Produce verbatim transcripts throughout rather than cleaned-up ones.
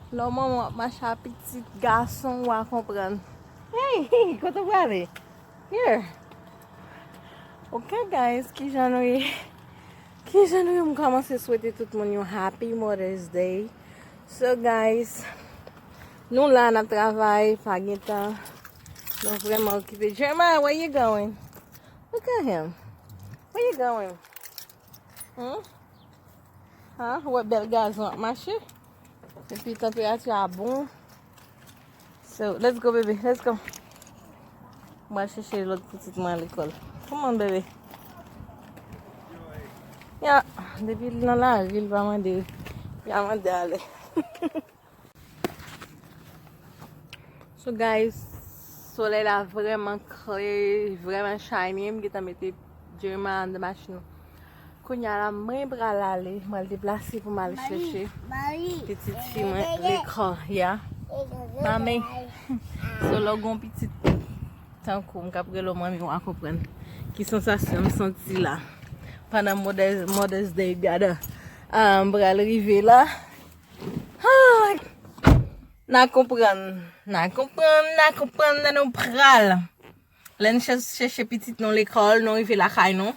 Lè w manman w ap mache a pitit gason w a konprann. Hey, kote w prale? Here. Ok, guys, kijan nou ye? Kijan nou ye? M kòmanse swete tout moun yon happy Mother's Day. So, guys, nou la, n ap travay, pa gen tan. Nou vrèman okipe. Jeremiah, where you going? Look at him. Where you going? Hmm? Ha, ou wè bèl gazon ap mache. Epi tanperati a bon. So, let's go, baby. Let's go. Mwen al chèche lòt pitit mwen lekòl. Come on, baby. Ya, depi l nan lari, l pa mande, ya mande ale. So guys, solèy la vrèman klè, vrèman shiny. M gentan mete Jeremiah anndan machin nan. Kounye a la, mwen pral ale, mwen al deplase pou m al chèche pitit fi mwen lekòl, ya. Mami, so lè w gon pitit tankou m k ap rele w manmi, w a konprann ki sansasyon m santi la. Pandan Mother's, Mother's Day gada, ah, m pral rive la. Ay! N a konprann, n a konprann, n a konprann, lè nou pral. Lè n chè-, chèche pitit nou lekòl, nou rive lakay nou.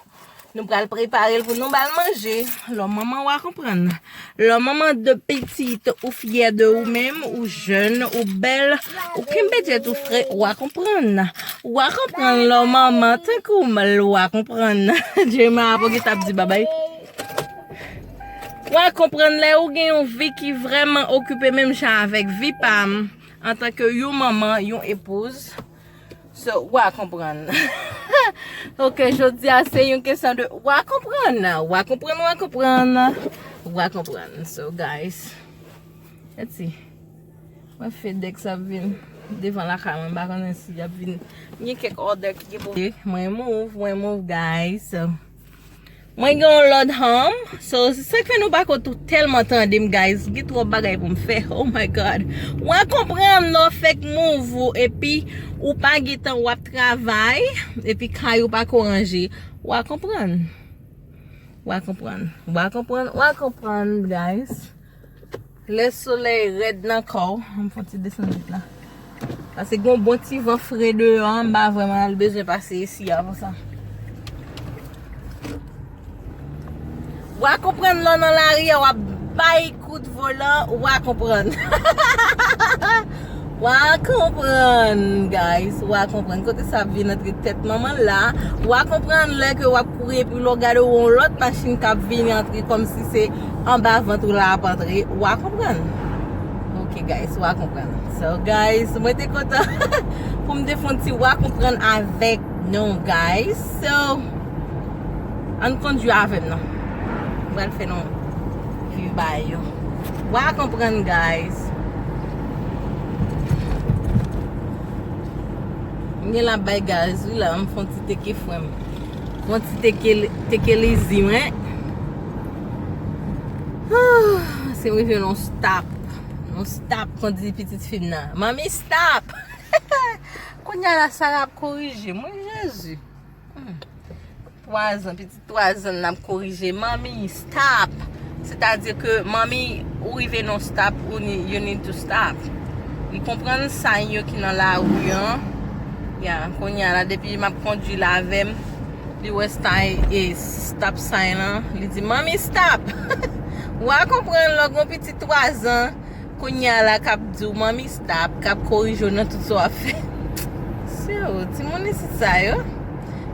Nou pral prepare l pou nou ba l manje. Lè w manman, w a konprann. Lè w manman de pitit, ou fyè de ou menm, ou jèn, ou bèl, ou kenbe tèt ou fre, w a konprann. W a konprann lè w manman, tankou m, w a konprann. Jeremiah ap okipe ap di babay. W a konprann lè ou gen yon vi ki vrèman okipe menm jan avèk vi pa m, antanke yon manman, yon epouz. So, w a konprann. Ok, jodi a se yon kesyon de w a konprann, w a konprann, w a konprann, w a konprann. So, guys, let's see. Mwen FedEx ap vin devan lakay mwen, m pa konnen si y ap vin. Gen kèk order ki gen pou. Mwen move, mwen move, guys. Mwen gen yon lòt home. So, se sa k fè nou pa ko tou tèlman tande m, guys. Gen twòp bagay pou m fè. Oh my God. W a konprann lè w fèk move ou, epi ou pa gen tan w ap travay, epi kay ou pa ko ranje. W a konprann. W a konprann. W a konprann, w a konprann, guys. Lè solèy rèd nan kò w, ann fon ti desann vit la. Paske gen yon bon ti van fre deyò, m pa vrèman al bezwen pase isi a konsa. W a konprann lè w nan lari a, w ap bay kout volan, w a konprann. W a konprann, guys, w a konprann. Kote sa ap vin antre tèt manman la, w a konprann lè ke w ap kouri epi lè w gade w yon lòt machin k ap vini antre kòmsi se anba vant ou la ap antre, w a konprann. Ok, guys, w a konprann. So, guys, mwen te kontan pou m te fè yon ti w a konprann avèk nou, guys. So, ann kondui avè m non. M pral fè nou viv bagay yo. W a konprann, guys. M gen la bay gaz, wi, la, m fè yon ti teke frè m. Yon ti teke, teke lezi mwen. Se m rive nan stop. Nan stop, kondi pitit fi m nan. Manmi, stop! Kounye a la, Sara ap korije m, wi, Jezi. Hmm. Twa zan, pitit twa zan n ap korije. Manmi, stop! Sètadi ke, manmi, ou rive nan stop, ou ni, you need to stop. Li konprann sign yo ki nan lari an. Ya, kounye a la, depi m ap kondui l avè m, li wè sign, e, stop sign lan, li di, "Manmi, stop!" W a konprann lè w gen yon pitit twa zan, kounye a la k ap di w, "Manmi, stop," k ap korije w nan tout sa w ap fè. Se w, timoun isit sa yo.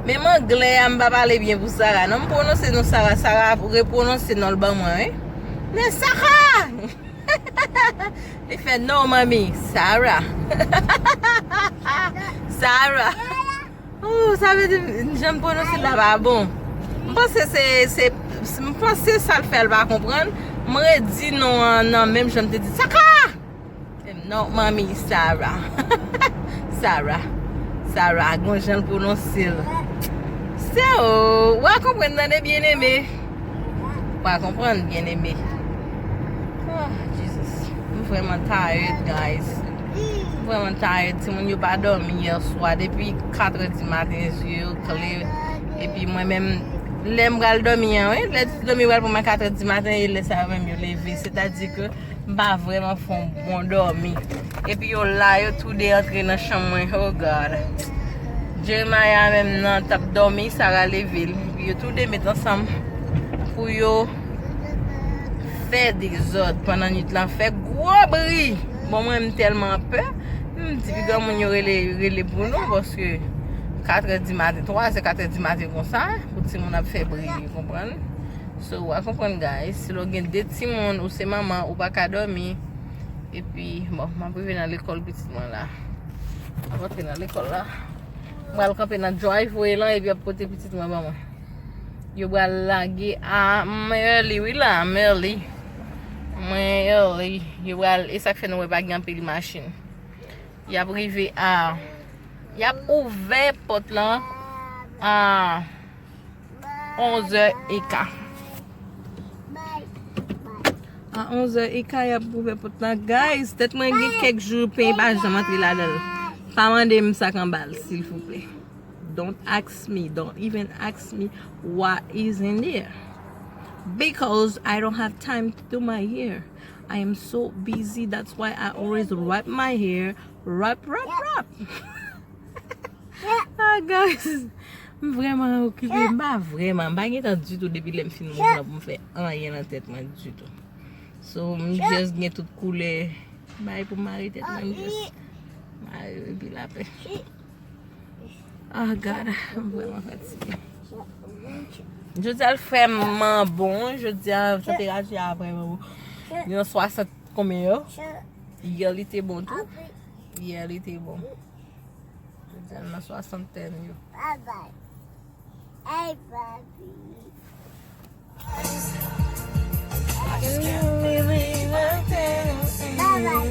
Menm anglè a, m pa pale byen pou Sara. Non, m pwononse non Sara, Sara ap repwononse non l ban mwen, wi. Men Sara! Li fè non, manmi, Sara. Sara. Oh, sa vle di, jan m pwononse l la pa bon. M panse se, se, se, m panse sa l fè l pa konprann. M redi non an nan menm jan m te di, Saka! Non, manmi, Sara. Sara. Sara, gon jan l pwononse l. Se, oh, w a konprann tande, byeneme. W a konprann, byeneme. Oh, Jesus. M vrèman tired, guys. M vrèman tired. Timoun yo pa dòmi yè swa. Depi katrè di maten, zye yo kle. Epi mwen menm, lè m pral dòmi an, wi, lè ti dòmi pral pran mwen katrè di maten, e lè sa yo menm yo leve. Sètadi ke M pa vrèman fè yon bon dòmi. Epi yo la, yo tou de antre nan chanm mwen. Oh God. Jeremiah menm nan t ap dòmi, Sarah leve l. Epi yo tou de met ansanm pou yo fè dezòd pandan nuit lan, fè gwo bri. Bon, mwen, m tèlman pè. M di, pi granmoun yo rele, rele pou nou, paske katrè di maten, twazè, katrè di maten konsa, pou timoun ap fè bri, ou konprann? So, w a konprann, guys. Si w gen de timoun, ou se manman, ou pa ka dòmi. Epi, bon, m ap rive nan lekòl pitit mwen la. M ap antre nan lekòl la. M pral kanpe nan driveway lan, epi ap pote pitit mwen ban mwen. Yo pral lage a, m early, wi la, m early. Mwen early. Yo pral, e sa k fè nou wè pa gen anpil machin. Y ap rive a, y ap ouvè pòt lan a onzè eka. A onzè eka, y ap ouvè pòt lan. Guys, tèt mwen gen kèk jou, penyen pa janm antre ladan l. Pa mande m sa k anba l, silvouplè. Don't ask me, don't even ask me what is in there. Because I don't have time to do my hair. I am so busy, that's why I always wrap my hair, wrap, wrap, wrap. Ah, guys, m vrèman okipe, m pa vrèman, m pa gen tan ditou depi lè m fin move la pou m fè anyen nan tèt mwen ditou. So, m just gen tout koulè bay pou m mare tèt mwen, m just mare yo epi lapè. Ah, God, m vrèman fatige. Jodi a l vrèman bon, jodi a tanperati a vrèman bon. Li nan swasant konbyen yo? Yè li te bon tou. Yè li te bon. Jodi a l nan swasantèn yo. Bye bye. Hey, papi. Bye bye.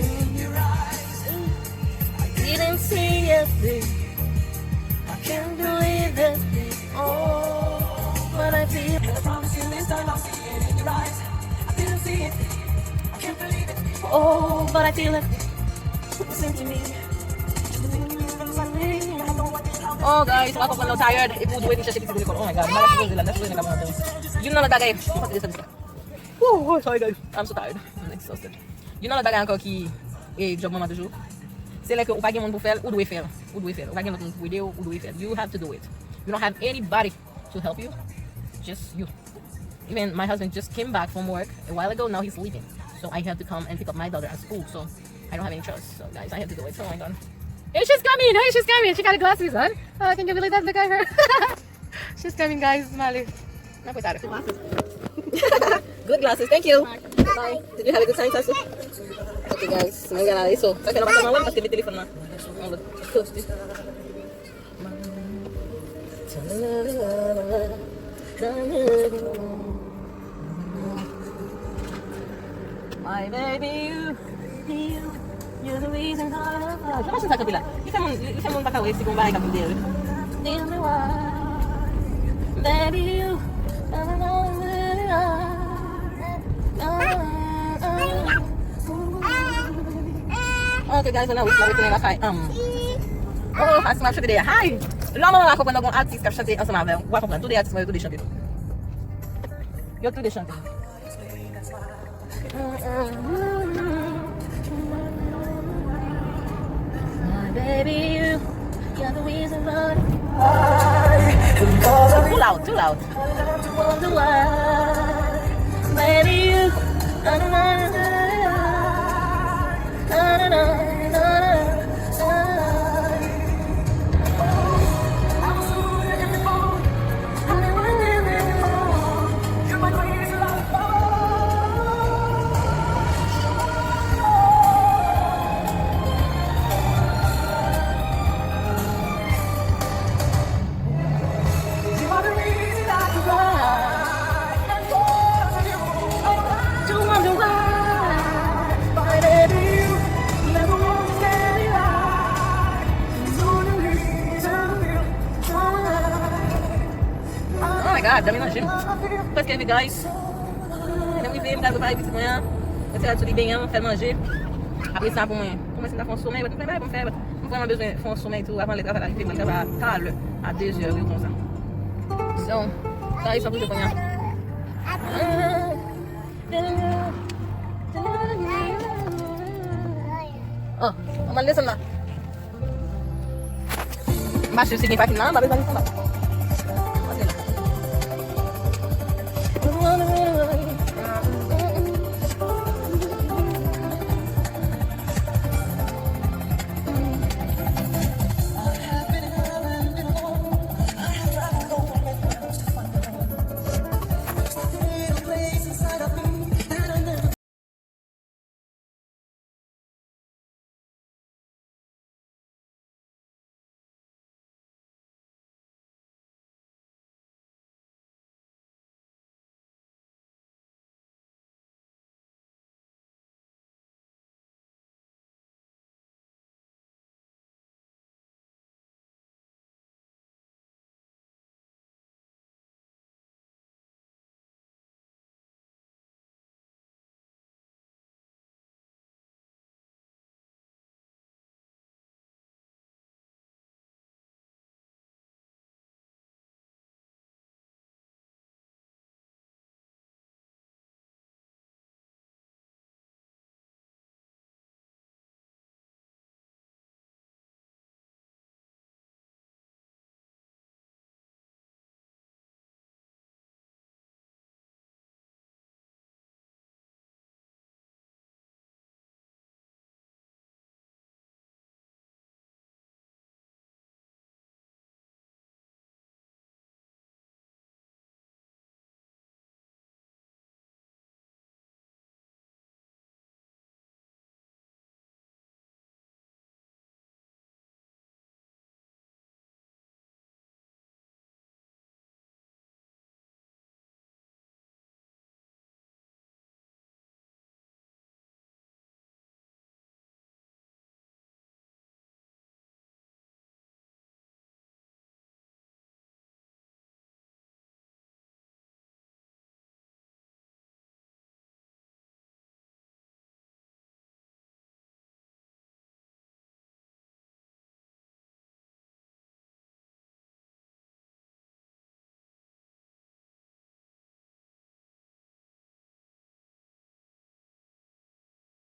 Didn't see a thing. I can't believe it. Oh, but I feel. Oh, but I feel it. Listen to me. Oh, guys, m pa konprann lè w tired epi w dwe vin chèche pitit ou lekòl. Oh my God, m pa ka sipoze la, m ta sipoze nan kab maten. Youn nan lòt bagay, m santi desann isit la. Woo, oh, sorry, guys. I'm so tired. I'm exhausted. Youn nan lòt bagay ankò ki, e, djòb manman toujou. Se lè ke ou pa gen moun pou fè l, ou dwe fè l. Ou dwe fè l. Ou pa gen lòt moun pou ede w, ou dwe fè l. You have to do it. You don't have anybody to help you. Just you. Even my husband just came back from work a while ago. Now he's leaving. So I have to come and pick up my daughter at school. So I don't have any choice. So guys, I have to do it. Oh my God. Here she's coming. Here she's coming. She got her glasses on. Oh, can you believe that? Look at her. She's coming, guys. Male. N ap wè sa lè. Good glasses. Thank you. Bye. Did you have a good time, Sassy? Okay, guys. Mwen gen ale, so. Sa fè nou pa tèlman wè m paske m met telefòn nan. My baby, you, you, you're the reason for the love. Machin sa kanpe la. Li fè moun, li fè moun pa ka wè si gon bagay k ap vin dèyè l. Baby, you, Ok, guys, on a wit la retounen lakay. Um. Oh, Asma ap chante dèyè. Hi! Lè manman la konprann nan gon atis k ap chante ansanm avè w, w a konprann. Tou de atis mwen yo tou de chante tou. Yo tou de chante. My baby, you, you're the reason for. Too loud, too loud. Oh my God, dòmi nan je m. Prèske leve, guys. Lè m rive, m pral prepare pitit mwen an. Mwen se al sou li benyen, fè l manje. Apre sa, pou mwen, pou mwen, si m ta fè yon somèy, but mwen pa pou m fè, but m vrèman bezwen fè yon somèy tou avan lè travay la rive. Mwen travay a talè, a dezè, wi, konsa. So, sa e sa pou jodi a. Ah, telling you, telling you, Ah, manman desann la. M pa swiv si gen pakin la, m pa bezwen li konsa. Antre la.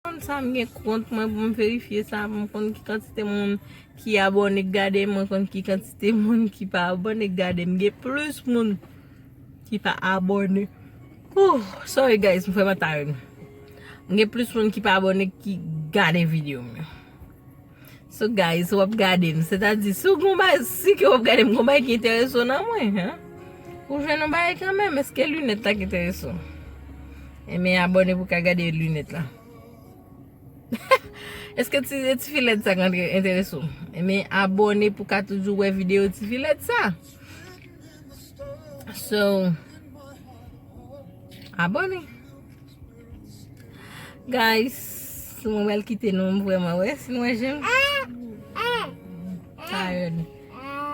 Konn sa m gen kont mwen pou m verifye sa, pou m konn ki kantite moun ki abòne k gade m, mwen konn ki kantite moun ki pa abòne k gade m. Gen plis moun ki pa abòne. Ooh, sorry guys, m vrèman tired. M gen plis moun ki pa abòne ki gade videyo m yo. So guys, w ap gade m. Sètadi, si w gon bagay, si ke w ap gade m, gon bagay ki enterese w nan mwen, hein? Ou jwenn yon bagay kanmenm, èske linèt la ki enterese w? Enben, abòne pou ka gade linèt la. Èske ti, ti filèt sa ka enterese w? Enben, abòne pou ka toujou wè videyo ti filèt sa. So, abòne. Guys, mwen pral kite nou, m vrèman wè si nou wè jan m tired.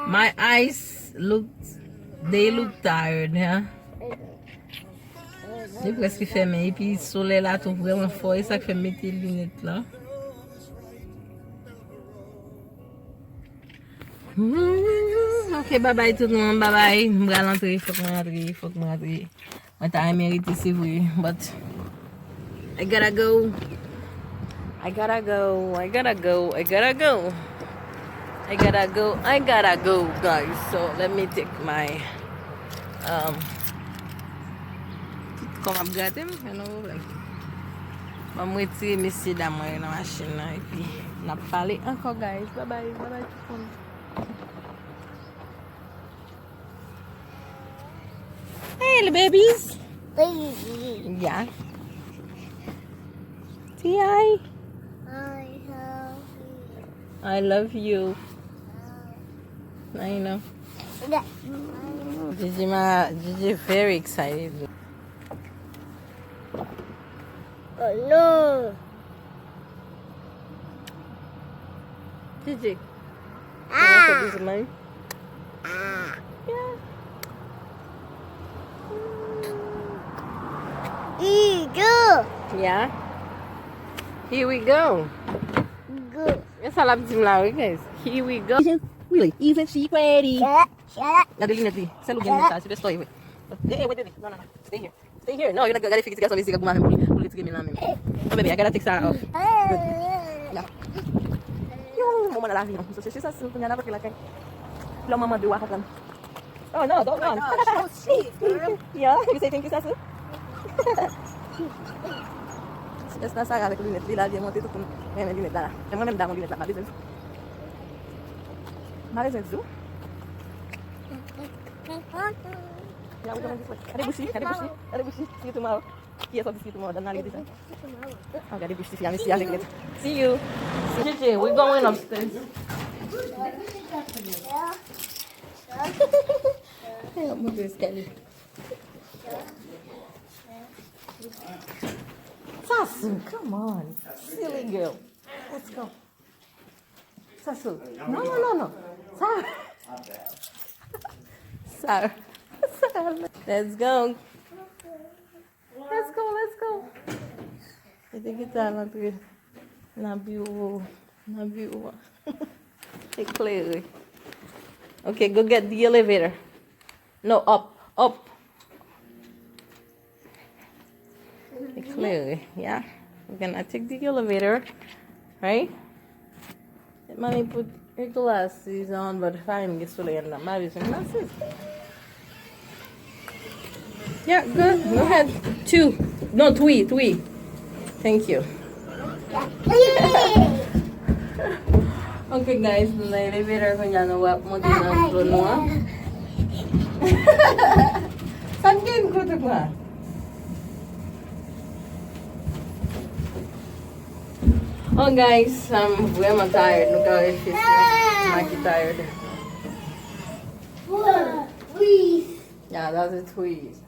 My eyes look, they look tired, huh? Li prèske fèmen, epi solèy la tou vrèman fò, e sa k fè m mete linèt la. Hmm, ok, babay tout moun, babay. M pral antre, fòk mwen antre, fòk mwen antre. Mwen ta renmen rete, se vre, but I gotta go. I gotta go, I gotta go, I gotta go. I gotta go, I gotta go, guys. So, let me take my, um, kòm ap grate m, pa gen pwoblèm. Ban m retire mesye dam mwen yo nan machin nan, epi n ap pale ankò, guys. Bye bye, bye bye tout moun. Hey, little babies. Baby. Yeah. T I. I love you. I love you. I know. Yeah. Gigi, ma, Gigi very excited. Oh no. Gigi. Ah. Can I put this in mine? Ah. Yeah. Ego. Yeah. Here we go. Go. E sa l ap di m la, wi, guys. Here we go. Really? Isn't she pretty? Shut up, shut up. Gade linèt li. Sèl ou gen linèt sa, se best story, wi. Hey, hey, wait, baby. No, no, no. Stay here. Stay here. No, you're not gonna, gade figi ti gason mezi pou mwen menm, pou li, pou li tire men la menm. Oh, baby, I gotta take sa off. Good. Yeah. Yo, moman nan lavi, non. M sot chèche Sassou, kounye a n ap antre lakay. Lè manman de w a konprann. Oh, no, don't run. Oh my gosh, so sweet, girl. Yeah, you say thank you, Sassou? Espès la, Sarah avèk linèt li la, byen monte, tout moun renmen linèt la la. Men mwen menm, m pa gen linèt la, m pa bezwen. M pa bezwen di w. Yeah, we going this way. Gade bouch li, gade bouch li, gade bouch li. See you tomorrow. Kiyès w ap di see you tomorrow? Dam nan ale deja. Oh, gade bouch tifi a, mesi avèk lèt. See you. J J, we going upstairs. Hey, I'm gonna do this, Kelly. Sassou, come on. Silly girl. Let's go. Sassou. No, no, no, no. Sa-, Sa-, Sa-, let's go. Let's go, let's go. Mete gita a nan antre nan biwo, nan biwo a. Eklere. Okay, go get the elevator. No, up, up. Eklere, yeah. We're gonna take the elevator, right? Mami put her glasses on, but pa gen solèy anndan. Ma bezwen glasses. Yeah, good. Go ahead. Two. No, three, three. Thank you. Ok, guys, nou nan elevator kounye a, nou ap monte nan zòn nou an. Sa k gen kote kwa? Oh, guys, I'm vrèman tired. Nou ka wè fes mwen. Maki tired. Yeah, that's a twist.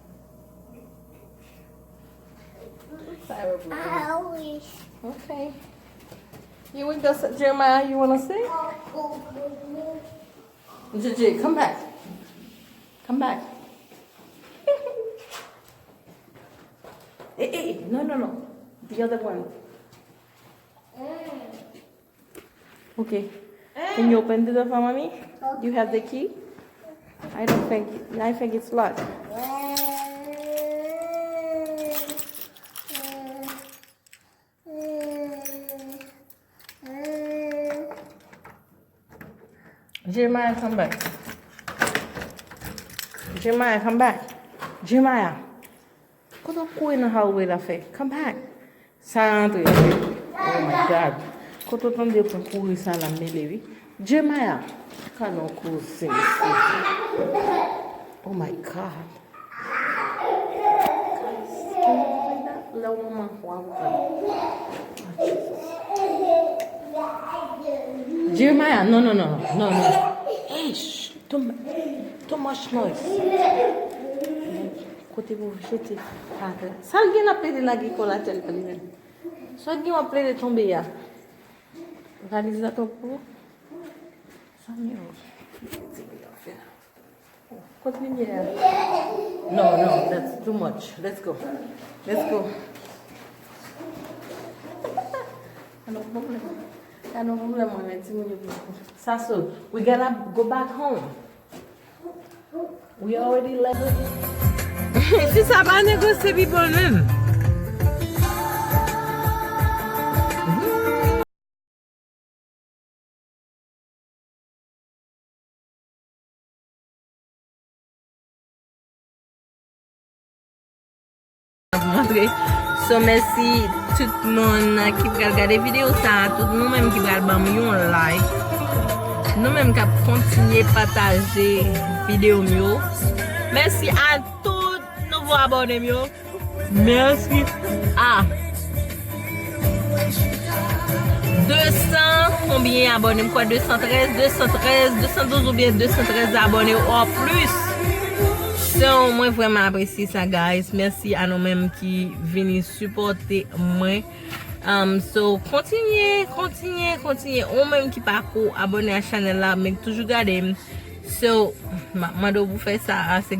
Sa yo pou mwen. Okay. You with us, Jeremiah? You wanna sit? J J, come back. Come back. Hey, hey, no, no, no. The other one. Okay. Can you open the door for mommy? You have the key? I don't think, I think it's locked. Jeremiah, come back. Jeremiah, come back. Jeremiah. Kote w kouri nan hallway la fè? Come back. Sa rantre. Oh my God. Kote w tande pou kouri sa la mele wi. Jeremiah. Ka non koze mesye. Oh my God. Guys, can you believe that? Lè w manman w avoka. Oh, Jesus. Jeremiah, no, no, no, no, no. Hey, shh, too, too much noise. Kote pou jete atè. Sa l gen l ap plede lage kò l atè li menm. Sa l gen w ap plede tonbe a. Valiz la twòp pou ou? Sa m yo. Ti moun yo fè la. Kot limyè a? No, no, that's too much. Let's go. Let's go. Ka nou pwoblèm. Ka nou pwoblèm mwen men timoun yo poko. Sassou, we gotta go back home. We already left. Fi sa pa negosye people menm. Ap montre. So, mèsi tout moun ki pral gade videyo sa a, tout nou menm ki pral ban m yon like, nou menm k ap kontinye pataje videyo m yo. Mèsi a tout nouvo abòne m yo. Mèsi a de san konbyen abòne? M kwè de san trèz, de san trèz, de san douz oubyen de san trèz abòne o plis. So, mwen vrèman apresye sa, guys. Mèsi a nou menm ki vini sipòte mwen. Um, so, kontinye, kontinye, kontinye. Ou menm ki pa ko abòne a chanèl la, men toujou gade m. So, m ap mande w pou fè sa a, se